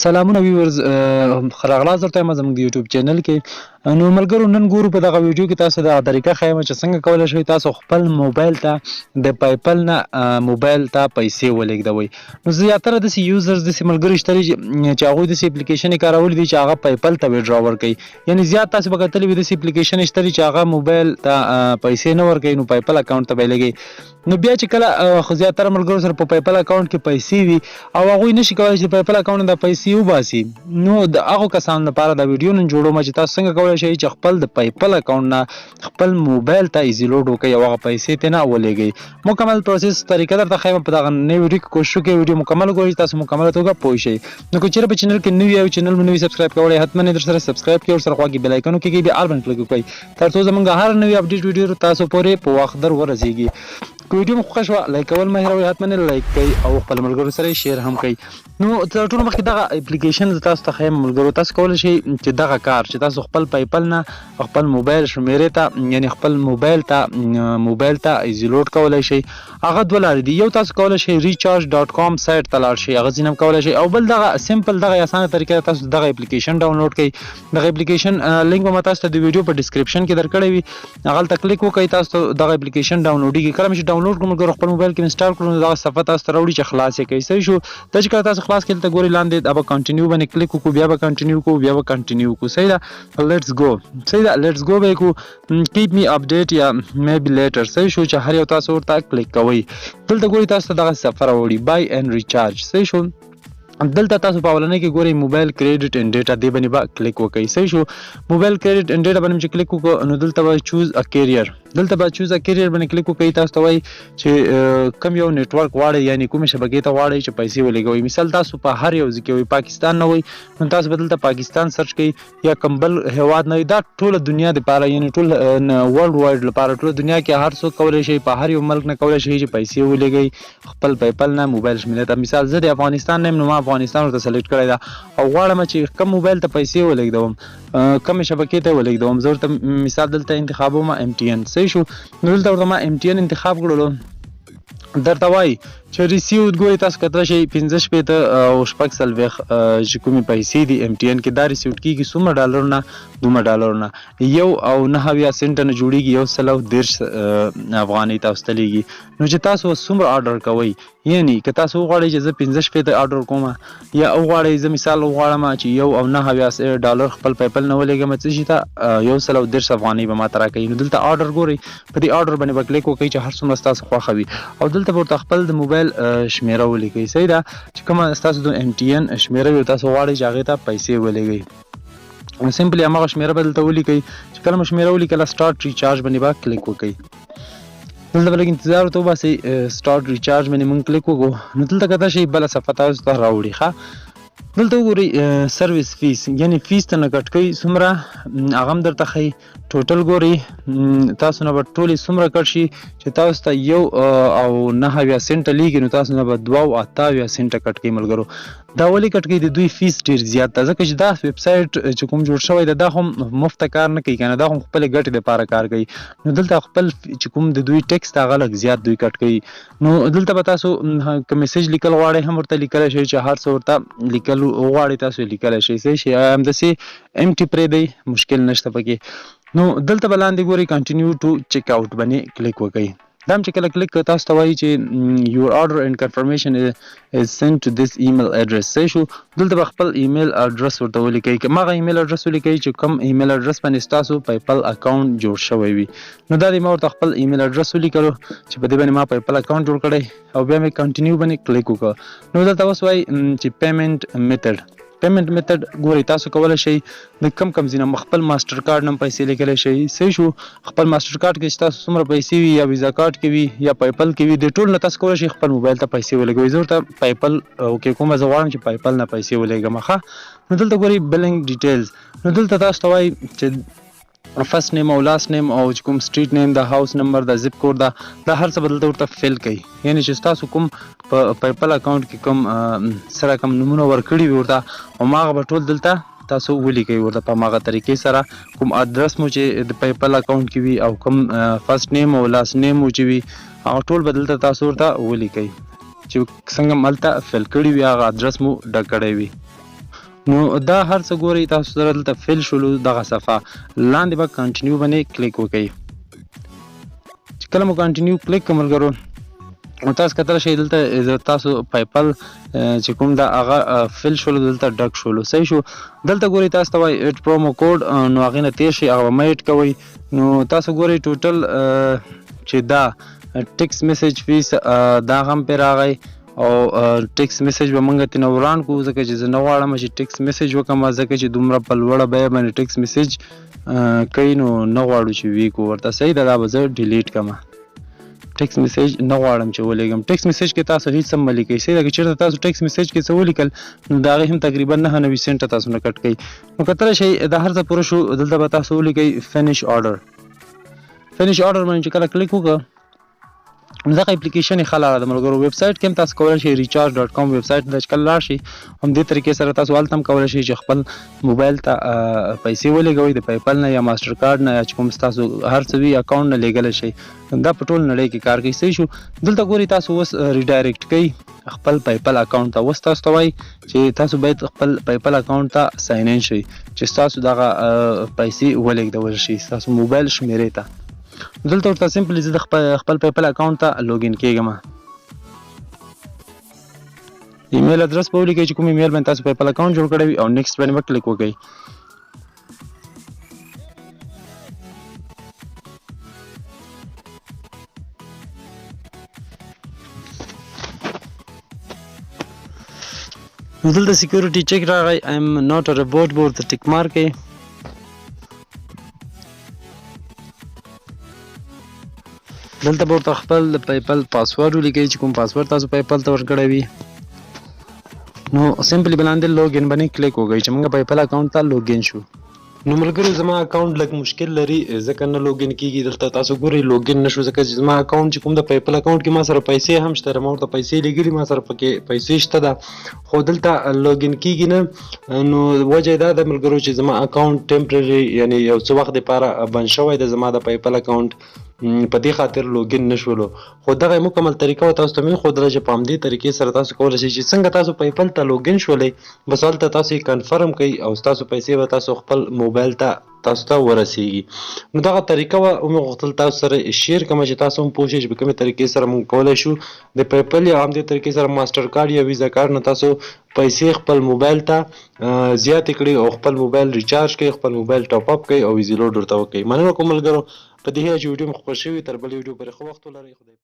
سلامونه ویورز، ښه راغلاست درته وایم زموږ د یوټیوب چینل کې. نو ملګرو، نن ګورو په دغه ویډیو کې تاسو دغه طریقه ښیم چې څنګه کولی شئ تاسو خپل موبایل ته د پایپل نه موبایل ته پیسې ولېږدوئ. نو زیاتره داسې یوزرز، داسې ملګري شته چې هغوی داسې اپلیکیشن کارولي دي چې هغه پایپل ته ویډرا ورکوي. یعنی زیات تاسو به کتلي وي، داسې اپلیکیشن شته چې هغه موبایل ته پیسې نه ورکوي، نو پایپل اکاونټ ته به یې لګوي. نو بیا چې کله خو زیاتره ملګرو سره په پایپل اکاونټ کې پیسې وي او هغوی نشي کولای چې پایپل اکاونټ د پیسې وباسي، نو د هغو کسانو لپاره دا ویډیو نن جوړوم چې تاسو څنګه کولای شئ چې خپل د پایپل اکاونټ نه خپل موبایل ته ایزي لوډ وکړئ او هغه پیسې ترې نه ولېږئ. مکمل پروسس طریقه درته ښیم په دغه نوې ویډیو کې. کوشش وکړئ ویډیو مکمل وګورئ چې تاسو مکمله توګه پوه شئ. نو که چېرې په چینل کې نوي او چینل مو نوي سبسکرایب کولی، حتما یې در سره سبسکرایب کړئ او سره خوا کې بیل آیکن وکړئ، بیا آل باندې کلیک وکړئ ترڅو زموږ هر نوي اپډیټ ویډیو تاسو پورې په وخت در ورسیږي. که ویډیو مو خوښه شوه، لایک کول مه هېروئ، حتما یې لایک کړئ او خپل ملګرو سره یې شیر هم کړئ. نو تر ټولو مخکې دغه اپلیکیشن زه تاسو ته ښیم. ملګرو، تاسو کولی شئ چې دغه کار چې تاسو خپل پایپل نه خپل موبایل شمیرې ته، یعنی خپل موبایل ته ایزي لوډ کولی شئ، هغه دوه لارې دي. یو، تاسو کولی شئ recharge.com سایت ته لاړ شئ، هغه ځینې هم کولی شئ، او بل دغه سمپل، دغه اسانه طریقه، تاسو دغه اپلیکیشن ډاونلوډ کړئ. دغه اپلیکیشن لینک به ما تاسو ته د ویډیو په ډیسکریپشن کې درکړی وي، هغلته کلیک وکړئ، تاسو ته دغه اپلیکیشن ډاونلوډیږي. کله چې ډاونلوډ کړو ملګرو، خپل موبایل کې انسټال کړو، نو دغه صفحه تاسو ته راوړي چې خلاص یې کړئ. صحیح شو؟ دا چې کله تاسو خلاص کړئ، دلته ګورئ لاندې دا به کنټینیو باندې کلیک وکړو، بیا به کنټینیو کوو، بیا به کنټینیو کوو. صحیح ده؟ لیټس ګو. صحیح ده، لیټس ګو به کو، کیپ می اپډیټ یا میبي لیټر. صحیح شو؟ چې هر یو تاسو ورته کلیک کوئ، دلته ګورئ تاسو ته دغه صفحه راوړي، بای اینډ ریچارج. صحیح شو؟ دلته تاسو په اولنۍ کې ګورئ موبایل کریډټ اینډ ډیټا، دی باندې به کلیک وکړئ. صحیح شو؟ موبایل کریډټ اینډ ډیټا باندې چې کلیک وکړو، نو دلته به چوز ا کیریئر، دلته به چوز ا کیریئر باندې کلیک وکړئ. تاسو ته وایي چې کوم یو نتورک غواړئ، یعنی کومې شبکې ته غواړئ چې پیسې ولېږوئ. مثال تاسو په هر یو ځای کې وئ، پاکستان نه وئ، نو تاسو به دلته پاکستان سرچ کړئ، یا کوم بل هیواد نه وي. دا ټوله دنیا دپاره، یعنی ټول ورلډ وایډ لپاره، ټوله دنیا کې هر څوک کولی شي، په هر یو ملک نه کولی شي چې پیسې ولېږئ خپل پیپل نه موبایل شمیرې ته. مثال زه د افغانستان نه یم، نو ما افغانستان ورته سلیکټ کړی ده او غواړم چې کوم موبایل ته پیسې ولېږدوم، کومې شبکې ته ولېږدوم. زه ورته مثال دلته انتخابوم ام ټي ان. صحیح شو؟ نو دلته ورته ما ام ټي ان انتخاب کړلو. درته وایي چې ریسیو، ګورئ تاسو کتلی شئ، 65 او 46 چې کومې پیسې دي ام ټي ان کې، دا ریسیوډ کېږي. څومره ډالرونه؟ دومره ډالرونه، 1.79 سنټه نه جوړېږي، 130 افغانۍ تاسو ته لېږي. نو چې تاسو څومره آرډر کوئ، یعنی که تاسو وغواړئ چې زه 65 آرډر کوم، یا وغواړئ زه مثال وغواړم چې 1.79 ډالر خپل پیپل نه ولېږم څه شي ته، 130 افغانۍ به ماته راکوي. نو دلته آرډر ګورئ، په دې آرډر باندې به کلیک وکړئ چې هر څومره ستاسو خوښه وي، او دلته به ورته خپل د موبایل شمېره ولیکئ. صحیح ده؟ چې کومه ستاسو د ام ټي ان شمېره وي، تاسو غواړئ چې هغې ته پیسې ولېږئ، نو سمپلی هماغه شمېره به دلته ولیکئ. چې کله مو شمېره ولیکله، سټارټ ریچارج باندې به کلیک وکړئ. دلته به لږ انتظار ورته وباسئ. سټارټ ریچارج باندې مونږ کلیک وکړو، نو دلته کته شئ بله صفحه تاسو ته راوړي. ښه، دلته وګورئ سرویس فیس، یعنی فیس ته نه کټ کوي څومره، هغه هم درته ښیي. ټوټل ګورئ، تاسو نه به ټولې څومره کټ شي. چې تاسو ته 1.79 سنټه لیږي، نو تاسو نه به 2.78 سنټه کټ کوي. ملګرو، دا ولې کټ کوي؟ د دوی فیس ډیر زیات ده، ځکه چې دا ویب سایټ چې کوم جوړ شوی ده، دا هم مفته کار نه کوي کنه، دا هم خپل ګټې لپاره کار کوي. نو دلته خپل چې کوم د دوی ټیکس ته، هغه لږ زیات دوی کټ کوي. نو دلته به تاسو که میسج لیکل غواړئ، هم ورته لیکلی شئ، چې هر څه ورته لیکل وغواړئ تاسو لیکلی شئ. صحیح شي؟ همداسې امټي پرېږدئ، مشکل نشته پکې. نو دلته به لاندې ګورئ کنټینیو ټو چیک آوټ باندې کلیک وکړئ. دا هم چې کله کلیک کړئ، تاسو ته وایي چې your order and confirmation is sent to this email address. صحیح شو؟ دلته به خپل ایمیل ادرس ورته ولیکئ، که ماغه ایمیل ادرس ولیکئ چې کوم ایمیل ادرس باندې ستاسو پیپل اکاونټ جوړ شوی وي. نو دا دی، ما ورته خپل ایمیل ادرس ولیکلو چې په دې باندې ما پیپل اکاونټ جوړ کړی، او بیا مې کنټینیو باندې کلیک وکړ. نو دلته اوس وایي چې پیمنټ میتھډ. پیمنټ میتھډ ګورئ، تاسو کولی شئ د کم کم ځینه خپل ماستر کارت نه پیسې لیکلی شئ. صحیح شو؟ خپل ماستر کارت کې چې تاسو څومره پیسې وي، یا ویزا کارت کې وي، یا پیپل کې وي، د ټول نه تاسو کولی شئ خپل موبایل ته پیسې ولګوئ. زه ورته پیپل اوکې کوم، زه غواړم چې پیپل نه پیسې ولېږم. ښه، نو دلته ګورئ بلینګ ډیټیلز. نو دلته تاسو ته وایي چې فرست نیم او لاست نیم او چې کوم سټریټ نیم د، هاوس نمبر د، زپ کوډ دا، دا هر څه به دلته ورته فل کړئ. یعنی چې تاسو کوم په پیپل اکاونټ کې کوم سره کوم نمونه ورکړي وي ورته، او ماغه به ټول دلته تاسو ولیکئ ورته په ماغه طریقې سره. کوم ادرس مو چې د پیپل اکاونټ کې وي او کوم فرست نیم او لاست نیم مو چې وي، هغه ټول به دلته تاسو ورته ولیکئ چې څنګه ملته فل کړي وي، هغه ادرس مو ډک کړی وي. نو دا هر څه ګورئ تاسو سره دلته fill شولو. دغه صفحه لاندې به continue باندې کلیک وکړئ. چې کله مو continue کلیک کړ ملګرو، نو تاسو کتلی شئ دلته تاسو PayPal چې کوم دا هغه fill شولو، دلته ډک شولو. صحیح شو. دلته ګورئ تاسو ته وایي add promo code، نو هغې نه تېر شئ، هغه به مه add کوئ. نو تاسو ګورئ total چې دا text message fees دا هم پرې راغی، او text message به مونږ ترې نه وران کړو، ځکه چې زه نه غواړم چې text message وکړم، ځکه چې دومره په لوړه بیه باندې text message کوي، نو نه غواړو چې ویې کړو ورته. صحیح ده، دا به زه delete کړم. text message نه غواړم چې ولیږم. text message کې تاسو هیڅ هم مه لیکئ. صحیح ده، که چېرته تاسو text message کې څه ولیکل، نو د هغې هم تقریبا 99 سنټه تاسو نه cut کوي. نو کتلی شئ دا هر څه پوره شو. دلته به تاسو ولیکئ finish order. finish order باندې چې کله کلیک وکړه، نو دغه اپلیکیشن یې ښه لاره ده ملګرو. ویب سایټ کې هم تاسو کولی شئ، recharge.com web site ته چې کله لاړ شئ، همدې طریقې سره تاسو هلته هم کولی شئ چې خپل موبایل ته پیسې ولېږوئ د PayPal نه یا ماسټر کارډ نه یا چې کوم ستاسو هر څه وي اکاونټ نه لېږلی شئ. دا په ټوله نړۍ کې کار کوي. صحیح شو. دلته ګورئ تاسو اوس redirect کوي خپل PayPal اکاونټ ته. اوس تاسو ته وایي چې تاسو باید خپل PayPal اکاونټ ته sign in شئ چې ستاسو دغه پیسې ولېږدول شي ستاسو موبایل شمېرې ته. دلته ورته simply زه د خپل PayPal اکاونټ ته login کېږم. email address به ولیکئ چې کوم ایمیل باندې تاسو PayPal اکاونټ جوړ کړی وي، او next باندې به کلیک وکړئ. نو دلته security check راغی، I'm not a robot به ورته tick mark کړئ. دلته به ورته خپل د PayPal password ولیکئ چې کوم پاسورډ تاسو PayPal ته ورکړی وي. نو simply به لاندې login باندې کلیک وکړئ چې موږ PayPal اکاونټ ته login شو. نو ملګرو زما اکاونټ لږ مشکل لري ځکه نه login کیږي. دلته تاسو ګورئ login نه شو، ځکه چې زما اکاونټ چې کوم د PayPal اکاونټ کې ما سره پیسې هم شته، ما ورته پیسې لېږلي، ما سره پکې پیسې شته ده، خو دلته login کیږي نه. نو وجه یې دا ده ملګرو چې زما اکاونټ temporary یعنی یو څه وخت دپاره بند شوی دی زما د PayPal اکاونټ، په دې خاطر login نه شولو. خو دغه یې مکمل طریقه وه تاسو ته مې وښودله چې په همدې طریقې سره تاسو کولی شئ چې څنګه تاسو PayPal ته login شولئ، بس هلته تاسو یې confirm کړئ او ستاسو پیسې به تاسو خپل موبایل ته تاسو ته ورسیږي. نو دغه طریقه وه، ومې غوښتل تاسو سره share کړم چې تاسو هم پوه شئ چې په کومې طریقې سره موږ کولی شو د PayPal یا همدې طریقې سره ماسټر کارډ یا ویزا کارډ نه تاسو پیسې خپل موبایل ته زیاتې کړئ او خپل موبایل recharge کړئ، خپل موبایل top up کړئ او easy load ورته وکړئ. مننه کوم ملګرو، په دې هیله چې ویډیو مو خوښ شوي. تر بلې ویډیو پورې ښه وخت ولرئ. خدای